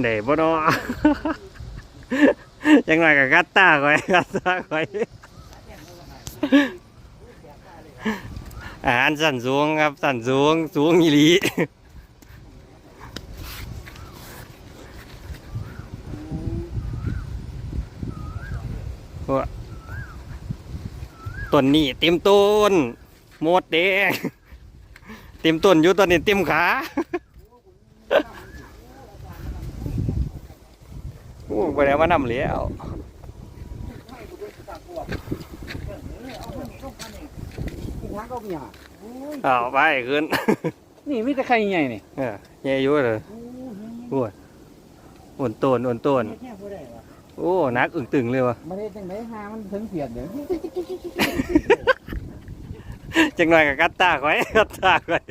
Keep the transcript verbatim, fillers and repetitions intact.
ได้บ่เนาะ จังหน่อยก็กัดตาข่อย กัดตาข่อย อาหารชั้นสูงครับ ชั้นสูง สูงอีหลี โอ้ ต้นนี้เต็มต้น หมดเด้ เต็มต้นอยู่ ต้นนี้เต็มขา โอ้ บ่ได้เอามานำแล้ว เอาไปขึ้น นี่มีแต่ไข่ใหญ่นี่ เออ ใหญ่อยู่เลย โอ้ย โอ้นโตน โอ้นโตน โอ้ หนักอึ้งตึงเลยวะ มันเฮ็ดจังได๋หามันถึงเสียดเด้อ จังหน่อยก็กัดตาข่อย กัดตาข่อย